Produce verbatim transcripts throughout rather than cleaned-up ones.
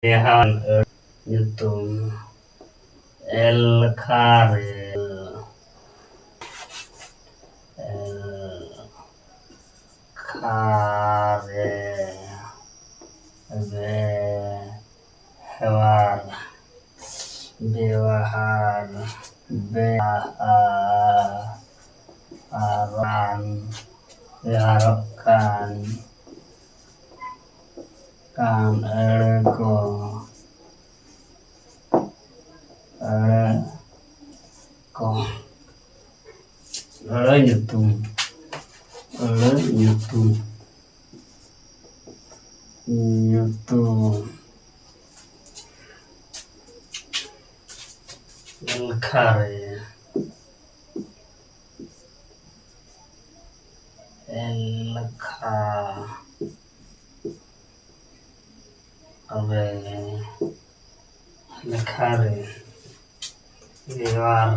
ᱵᱮᱣᱦᱟᱨ ᱧᱩᱛᱩᱢ ᱮᱞᱠᱷᱟ ᱨᱮ, ᱮᱞᱠᱷᱟ ᱨᱮ, ᱵᱮᱣᱦᱟᱨ, ᱵᱮᱣᱦᱟᱨ, ᱵᱮᱣᱦᱟᱨ, ᱟᱨᱟᱱ, ᱵᱮᱣᱦᱟᱨᱚᱜ ᱠᱟᱱ, ᱠᱟᱱ, ᱟᱹᱲᱟᱹ ᱠᱚ, ᱟᱹᱲᱟᱹ ᱠᱚ, ᱟᱹᱲᱟᱹ ᱧᱩᱛᱩᱢ, ᱟᱹᱲᱟᱹ ᱧᱩᱛᱩᱢ, ᱧᱩᱛᱩᱢ, ᱮᱞᱠᱷᱟ ᱨᱮ, ᱮᱞᱠᱷᱟ ᱨᱮ, ᱮᱞᱠᱷᱟ ᱨᱮ, ᱵᱮᱣᱦᱟᱨ,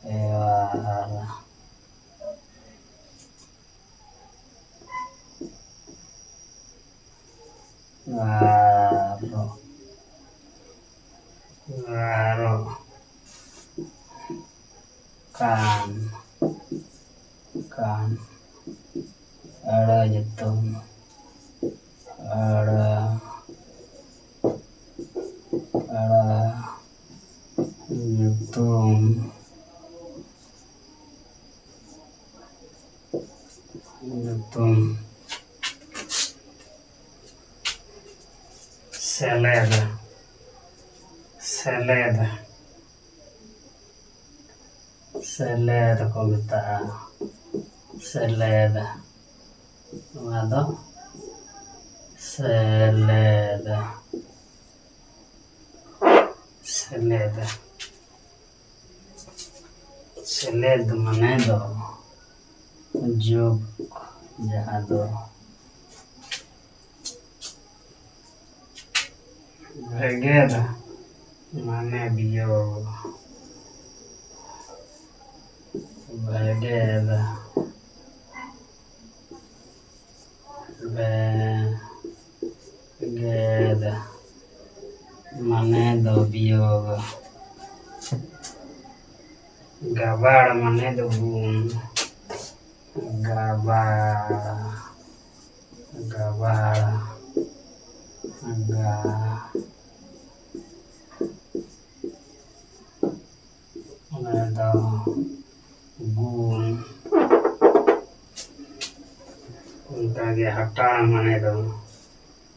ᱵᱮᱣᱦᱟᱨ, ᱟᱨᱚ, ᱟᱨᱚ, ᱠᱟᱱ, ᱠᱟᱱ, ᱟᱹᱲᱟᱹ ᱧᱩᱛᱩᱢ, ᱟᱹᱲᱟᱹ, ᱟᱹᱲᱟᱹ ᱧᱩᱛᱩᱢ, ᱧᱩᱛᱩᱢ, ᱥᱮᱞᱮᱫ, ᱥᱮᱞᱮᱫ, ᱥᱮᱞᱮᱫ ᱠᱚ ᱢᱮᱛᱟᱜᱼᱟ, ᱥᱮᱞᱮᱫ, ᱱᱚᱣᱟ ᱫᱚ ᱥᱮᱞᱮᱫ, ᱥᱮᱞᱮᱫ, ᱥᱮᱞᱮᱫ ᱢᱟᱱᱮ ᱫᱚ ᱡᱳᱜᱽ, ᱡᱟᱦᱟᱸ ᱫᱚ ᱵᱷᱮᱜᱮᱫ ᱢᱟᱱᱮ ᱵᱤᱭᱳᱜ, ᱵᱷᱮᱜᱮᱫ, ᱵᱮ-, ᱜᱮᱫ ᱢᱟᱱᱮ ᱫᱚ ᱵᱤᱭᱳᱜ᱾ ᱜᱟᱵᱟᱲ ᱢᱟᱱᱮ ᱫᱚ ᱜᱩᱱ᱾ ᱜᱟᱵᱟᱲ, ᱜᱟᱵᱟᱲ, ᱜᱟ᱾ ᱚᱱᱟ ᱫᱚ ᱜᱩᱱ᱾ ᱚᱱᱠᱟᱜᱮ ᱦᱟᱴᱟᱲ ᱢᱟᱱᱮ ᱫᱚ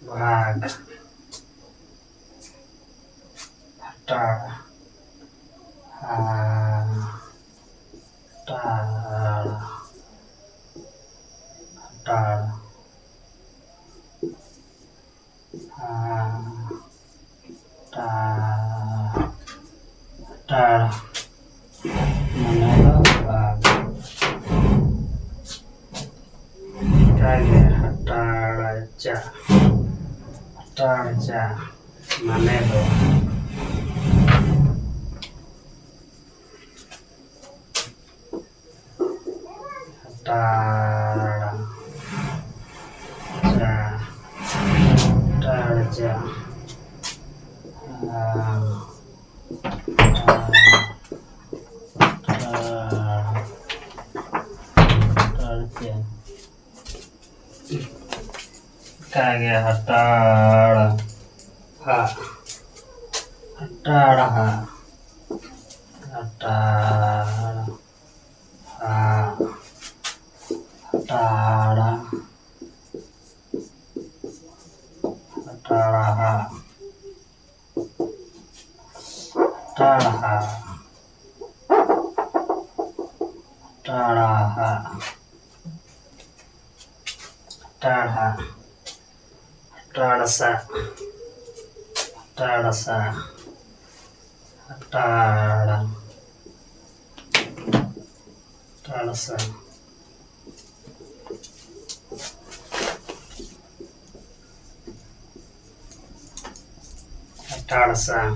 ᱵᱷᱟᱜᱽ᱾ ᱦᱟᱴᱟᱲ, ᱦᱟ, ᱦᱟᱴᱟᱲ, ᱦᱟᱴᱟᱲ᱾ ᱦᱟ, ᱴᱟ, ᱦᱟᱴᱟᱲ ᱢᱟᱱᱮ ᱫᱚ ᱵᱟᱜᱽ᱾ ᱚᱱᱠᱟᱜᱮ ᱦᱟᱴᱟᱲ ᱪᱟ, ᱦᱟᱴᱟᱲ ᱪᱟ ᱢᱟᱱᱮ ᱫᱚ ᱦᱟᱴᱟᱲ ᱪᱟ, ᱦᱟᱴᱟᱲ ᱪᱟ᱾ ᱟᱨ, ᱟᱨ, ᱦᱟᱴᱟᱲ ᱪᱟ᱾ ᱚᱱᱠᱟᱜᱮ ᱦᱟᱴᱟᱲ ᱦᱟ, ᱦᱟᱴᱟᱲ ᱦᱟ, ᱦᱟᱴᱟᱲ ᱦᱟ, ᱦᱟᱴᱟᱲ, ᱦᱟᱴᱟᱲ ᱦᱟ, ᱦᱟᱴᱟᱲ ᱦᱟ, ᱦᱟᱴᱟᱲ ᱦᱟ᱾ ᱦᱟᱴᱟᱲ ᱦᱟ, ᱦᱟᱴᱟᱲ ᱥᱟ, ᱦᱟᱴᱟᱲ ᱥᱟ, ᱦᱟᱴᱟᱲ, ᱦᱟᱴᱟᱲ ᱥᱟ᱾ ᱦᱟᱴᱟᱲ ᱥᱟ,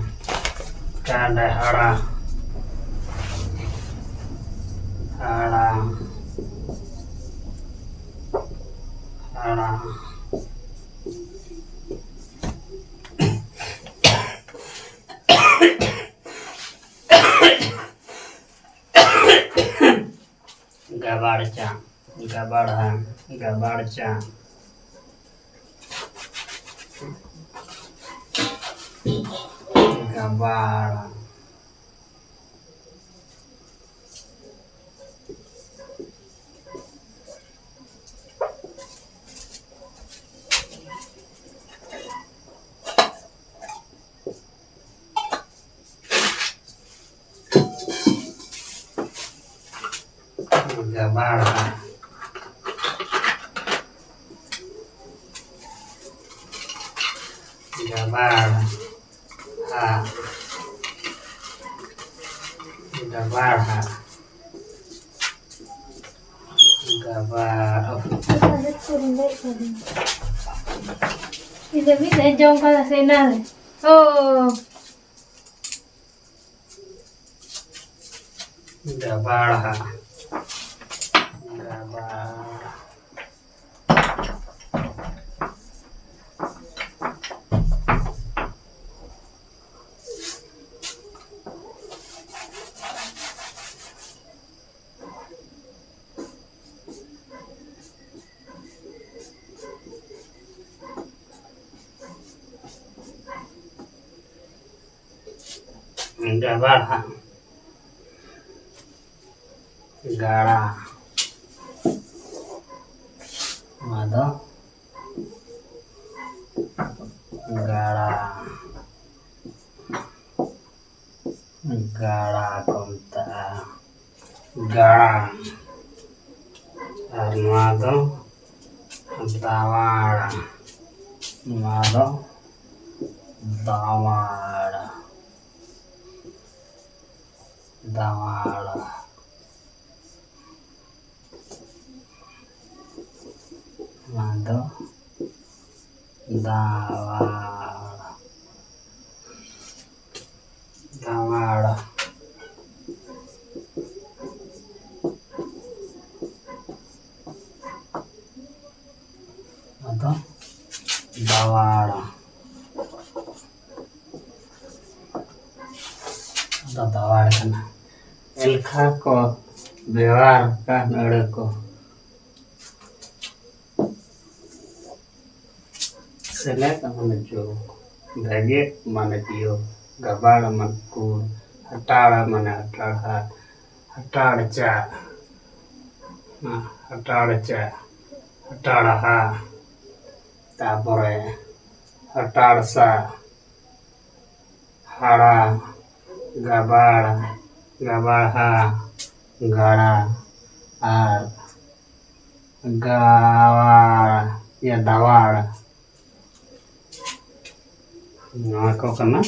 ᱦᱟᱴᱟᱲ ᱦᱟᱲᱟ, ᱦᱟᱲᱟ, ᱦᱟᱲᱟ᱾ ᱪᱟ, ᱜᱟᱵᱟᱲᱟ, ᱜᱟᱵᱟᱲ ᱪᱟ, ᱜᱟᱵᱟᱲ᱾ ᱜᱟᱵᱟᱲ᱾ ᱜᱟᱵᱟᱲ᱾ ᱦᱟ᱾ ᱜᱟᱵᱟᱲ ᱦᱟ᱾ ᱜᱟᱵᱟᱲ᱾ ᱤᱧ ᱫᱚ ᱢᱤᱫ ᱫᱷᱟᱣ ᱡᱚᱢ ᱠᱟᱫᱟ ᱥᱮ ᱮᱱᱟᱱ ᱨᱮ᱾ ᱳ᱾ ᱜᱟᱵᱟᱲ ᱦᱟ᱾ ᱜᱟᱵᱟᱲ᱾ ᱜᱟᱵᱟᱲ ᱦᱟ᱾ ᱜᱟᱲᱟ᱾ ᱱᱚᱣᱟ ᱫᱚ ᱜᱟᱲᱟ᱾ ᱜᱟᱲᱟ ᱠᱚ ᱢᱮᱛᱟᱜᱼᱟ᱾ ᱜᱟᱲᱟ᱾ ᱟᱨ ᱱᱚᱣᱟ ᱫᱚ ᱫᱟᱣᱟᱲ᱾ ᱱᱚᱣᱟ ᱫᱚ ᱫᱟᱣᱟᱲ᱾ ᱫᱟᱣᱟᱲ᱾ ᱱᱚᱣᱟ ᱫᱚ ᱫᱟᱣᱟᱲ᱾ ᱫᱟᱣᱟᱲ᱾ ᱟᱫᱚ ᱫᱟᱣᱟᱲ᱾ ᱟᱫᱚ ᱫᱟᱣᱟᱲ ᱠᱟᱱᱟ᱾ ᱮᱞᱠᱷᱟ ᱠᱚ ᱵᱮᱣᱦᱟᱨ ᱟᱠᱟᱱ ᱟᱹᱲᱟᱹ ᱠᱚ᱾ ᱥᱮᱞᱮᱫ ᱢᱟᱱᱮ ᱡᱳᱜᱽ, ᱵᱷᱮᱜᱮᱫ ᱢᱟᱱᱮ ᱵᱤᱭᱳᱜᱽ, ᱜᱟᱵᱟᱲ ᱢᱟᱱᱮ ᱠᱩᱲ, ᱦᱟᱴᱟᱲ ᱢᱟᱱᱮ ᱦᱟᱴᱟᱲᱦᱟ, ᱦᱟᱴᱟᱲᱪᱟ, ᱦᱟᱴᱟᱲᱪᱟ, ᱦᱟᱴᱟᱲᱦᱟ, ᱛᱟᱯᱚᱨᱮ ᱦᱟᱴᱟᱲᱥᱟ, ᱦᱟᱲᱟ, ᱜᱟᱵᱟᱲ, ᱜᱟᱵᱟᱲᱦᱟ, ᱜᱟᱲᱟ ᱟᱨ ᱜᱟᱣᱟᱲ, ᱭᱟ, ᱫᱟᱣᱟᱲ᱾ ᱱᱚᱣᱟ ᱠᱚ ᱠᱟᱱᱟ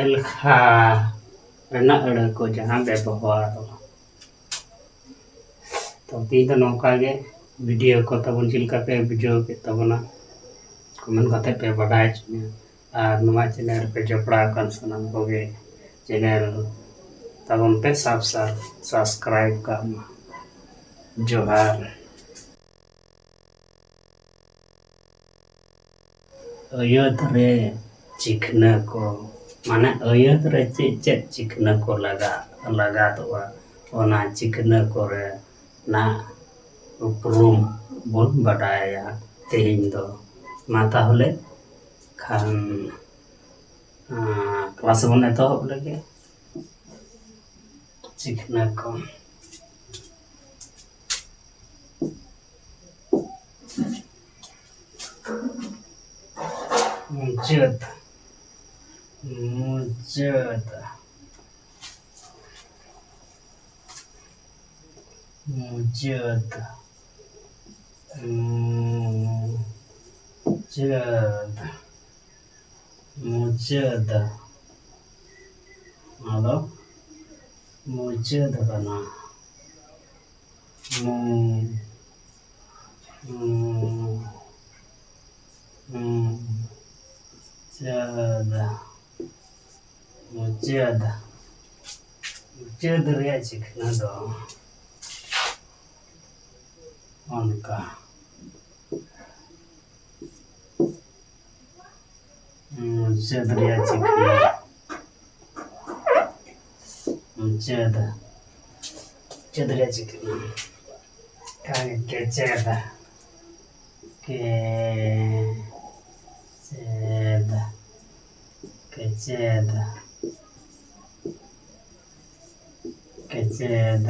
ᱮᱞᱠᱷᱟ ᱨᱮᱱᱟᱜ ᱟᱹᱲᱟᱹ ᱠᱚ ᱡᱟᱦᱟᱸ ᱵᱮᱵᱚᱦᱟᱨᱚᱜᱼᱟ᱾ ᱛᱚ ᱛᱮᱦᱮᱧ ᱫᱚ ᱱᱚᱝᱠᱟ ᱜᱮ, ᱵᱷᱤᱰᱤᱭᱳ ᱠᱚ ᱛᱟᱵᱚᱱ ᱪᱮᱫ ᱞᱮᱠᱟ ᱯᱮ ᱵᱩᱡᱷᱟᱹᱣ ᱠᱮᱫ ᱛᱟᱵᱚᱱᱟ, ᱠᱚᱢᱮᱱᱴ ᱠᱟᱛᱮ ᱯᱮ ᱵᱟᱰᱟᱭ ᱦᱚᱪᱚᱧᱟ᱾ ᱟᱨ ᱱᱚᱣᱟ ᱪᱮᱱᱮᱞ ᱨᱮᱯᱮ ᱡᱚᱯᱲᱟᱣ ᱟᱠᱟᱱ ᱥᱟᱱᱟᱢ ᱠᱚᱜᱮ ᱪᱮᱱᱮᱞ ᱛᱟᱵᱚᱱ ᱯᱮ ᱥᱟᱵ-, ᱥᱟᱵᱥᱠᱨᱟᱭᱤᱵ ᱠᱟᱜ ᱢᱟ᱾ ᱡᱚᱦᱟᱨ᱾ ᱟᱹᱭᱟᱹᱛ ᱨᱮ ᱪᱤᱠᱷᱱᱟᱹ ᱠᱚ, ᱢᱟᱱᱮ ᱟᱹᱭᱟᱹᱛ ᱨᱮ ᱪᱮᱫ ᱪᱮᱫ ᱪᱤᱠᱷᱱᱟᱹ ᱠᱚ ᱞᱟᱜᱟ-, ᱞᱟᱜᱟᱛᱚᱜᱼᱟ, ᱚᱱᱟ ᱪᱤᱠᱷᱱᱟᱹ ᱠᱚᱨᱮᱱᱟᱜ ᱩᱯᱨᱩᱢ ᱵᱚᱱ ᱵᱟᱰᱟᱭᱟ ᱛᱮᱦᱮᱧ ᱫᱚ᱾ ᱢᱟ ᱛᱟᱦᱚᱞᱮ ᱠᱷᱟᱱ, ᱟᱸ, ᱠᱞᱟᱥ ᱵᱚᱱ ᱮᱛᱚᱦᱚᱵ ᱞᱮᱜᱮ᱾ ᱪᱤᱠᱷᱱᱟᱹ ᱠᱚ᱾ ᱢᱩᱪᱟᱹᱫ, ᱢᱩᱪᱟᱹᱫ, ᱢᱩᱪᱟᱹᱫ, ᱢᱩᱪᱟᱹᱫ᱾ ᱢᱩᱪᱟᱹᱫ᱾ ᱱᱚᱣᱟ ᱫᱚ ᱢᱩᱪᱟᱹᱫ ᱠᱟᱱᱟ᱾ ᱢᱩ-, ᱢᱩ-, ᱢᱩᱪᱟᱹᱫ᱾ ᱢᱩᱪᱟᱹᱫ᱾ ᱢᱩᱪᱟᱹᱫ ᱨᱮᱭᱟᱜ ᱪᱤᱠᱷᱱᱟᱹ ᱫᱚ ᱚᱱᱠᱟ᱾ ᱢᱩᱪᱟᱹᱫ ᱨᱮᱭᱟᱜ ᱪᱤᱠᱷᱱᱟᱹ᱾ ᱢᱩᱪᱟᱹᱫ᱾ ᱪᱮᱫ ᱨᱮᱭᱟᱜ ᱪᱤᱠᱟᱹᱜ ᱠᱟᱱᱟ? ᱠᱮᱪᱮᱫ, ᱠᱮᱪᱮᱫ, ᱠᱮᱪᱮᱫ, ᱠᱮᱪᱮᱫ,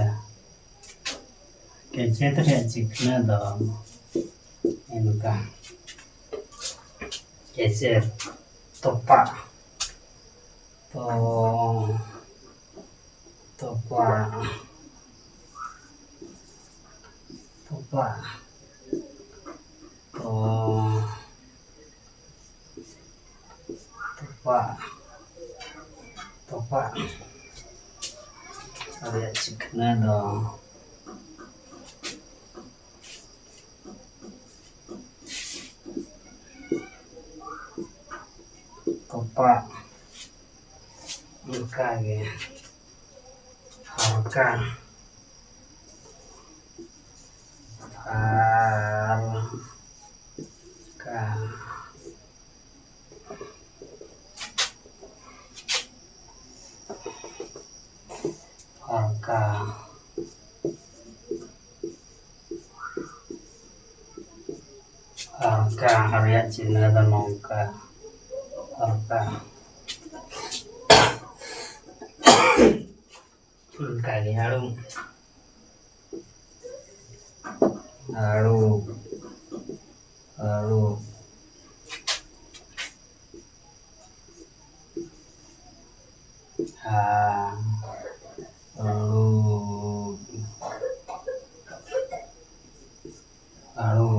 ᱠᱮᱪᱮᱫ ᱨᱮᱭᱟᱜ ᱪᱤᱠᱷᱱᱟᱹ ᱫᱚ ᱚᱱᱠᱟ᱾ ᱠᱮᱪᱮᱫ, ᱛᱚᱯᱟᱜ, ᱛᱚ, ᱛᱚᱯᱟᱜ, ᱛᱚᱯᱟᱜ, ᱛᱚ, ᱛᱚᱯᱟᱜ, ᱛᱚᱯᱟᱜ ᱨᱮᱭᱟᱜ ᱪᱤᱠᱷᱱᱟᱹ ᱫᱚ ᱛᱚᱯᱟᱜ, ᱚᱱᱠᱟᱜᱮ ᱦᱟᱨᱠᱟ, ᱦᱟᱨᱠᱟ, ᱦᱟᱨᱠᱟ᱾ ᱦᱟᱨᱠᱟ ᱨᱮᱭᱟᱜ ᱪᱤᱱᱦᱟᱹ ᱫᱚ ᱱᱚᱝᱠᱟ, ᱦᱟᱨᱠᱟ᱾ ᱚᱱᱠᱟ ᱜᱮ ᱟᱹᱲᱩ, ᱟᱹᱲᱩ, ᱟᱹᱲᱩ᱾ ᱦᱟ, ᱟᱹᱲᱩ, ᱟᱹᱲᱩ᱾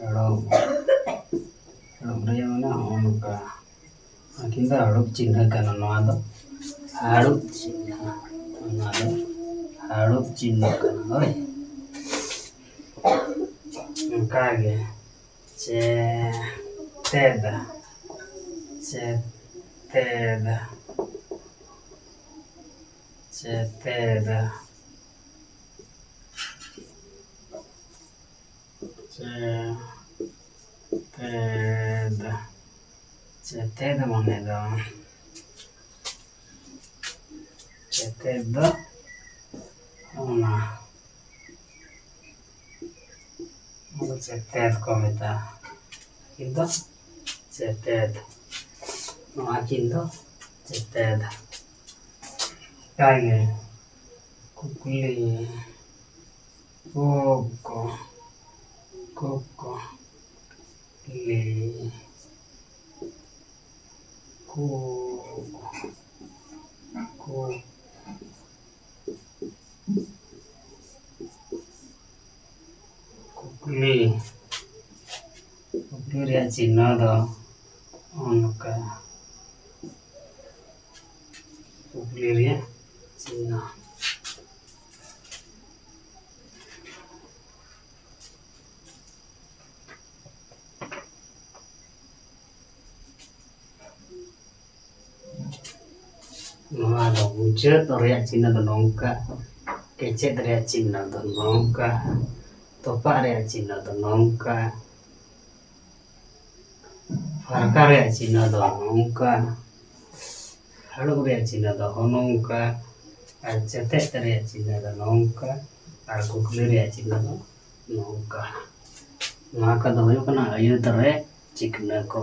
ᱟᱹᱲᱩ, ᱟᱹᱲᱩ ᱨᱮᱭᱟᱜ ᱢᱟᱱᱮ ᱦᱚᱸᱜᱼᱚ ᱱᱚᱝᱠᱟ᱾ ᱟᱹᱠᱤᱱ ᱫᱚ ᱦᱟᱹᱲᱩᱵ ᱪᱤᱱᱦᱟᱹ ᱠᱟᱱᱟ ᱱᱚᱣᱟ ᱫᱚ᱾ ᱦᱟᱹᱲᱩᱵ ᱪᱤᱱᱦᱟᱹ᱾ ᱱᱚᱣᱟ ᱫᱚ ᱦᱟᱹᱲᱩᱵ ᱪᱤᱱᱦᱟᱹ ᱠᱟᱱᱟ, ᱦᱳᱭ᱾ ᱚᱱᱠᱟ ᱜᱮ᱾ ᱪᱮ, ᱛᱮᱫ᱾ ᱪᱮ, ᱛᱮᱫ᱾ ᱪᱮ, ᱛᱮᱫ᱾ ᱪᱮ, ᱛᱮᱫ᱾ ᱪᱮᱛᱮᱫ ᱢᱟᱱᱮ ᱫᱚ, ᱪᱮᱛᱮᱫ ᱫᱚ ᱚᱱᱟ, ᱚᱱᱟ ᱪᱮᱛᱮᱫ ᱠᱚ ᱢᱮᱛᱟᱜᱼᱟ᱾ ᱠᱤᱱ ᱫᱚ ᱪᱮᱛᱮᱫ, ᱱᱚᱣᱟ ᱠᱤᱱ ᱫᱚ ᱪᱮᱛᱮᱫ᱾ ᱚᱱᱠᱟᱜᱮ ᱠᱩᱠᱞᱤ, ᱠᱚ ᱠᱚ, ᱠᱚ ᱠᱚ, ᱞᱤ, ᱠᱚ ᱠᱚ, ᱠᱩᱠᱞᱤ, ᱠᱩᱠᱞᱤ ᱨᱮᱭᱟᱜ ᱪᱤᱱᱦᱟᱹ ᱫᱚ ᱱᱚᱜᱼᱚ ᱱᱚᱝᱠᱟ᱾ ᱠᱩᱠᱞᱤ ᱨᱮᱭᱟᱜ ᱪᱤᱱᱦᱟᱹ᱾ ᱱᱚᱣᱟ ᱫᱚ ᱢᱩᱪᱟᱹᱫ ᱨᱮᱭᱟᱜ ᱪᱤᱱᱦᱟᱹ ᱫᱚ ᱱᱚᱝᱠᱟ, ᱠᱮᱪᱮᱫ ᱨᱮᱭᱟᱜ ᱪᱤᱱᱦᱟᱹ ᱫᱚ ᱱᱚᱝᱠᱟ, ᱛᱚᱯᱟᱜ ᱨᱮᱭᱟᱜ ᱪᱤᱱᱦᱟᱹ ᱫᱚ ᱱᱚᱝᱠᱟ, ᱯᱷᱟᱨᱠᱟ ᱨᱮᱭᱟᱜ ᱪᱤᱱᱦᱟᱹ ᱫᱚ ᱱᱚᱝᱠᱟ, ᱦᱟᱹᱲᱩᱵ ᱨᱮᱭᱟᱜ ᱪᱤᱱᱦᱟᱹ ᱫᱚ ᱱᱚᱝᱠᱟ, ᱟᱨ ᱪᱮᱛᱮᱫ ᱨᱮᱭᱟᱜ ᱪᱤᱱᱦᱟᱹ ᱫᱚ ᱱᱚᱝᱠᱟ, ᱟᱨ ᱠᱩᱠᱞᱤ ᱨᱮᱭᱟᱜ ᱪᱤᱱᱦᱟᱹ ᱫᱚ ᱱᱚᱝᱠᱟ᱾ ᱱᱚᱣᱟ ᱠᱚᱫᱚ ᱦᱩᱭᱩᱜ ᱠᱟᱱᱟ ᱟᱹᱭᱟᱹᱛ ᱨᱮ ᱪᱤᱠᱷᱱᱟᱹ ᱠᱚ᱾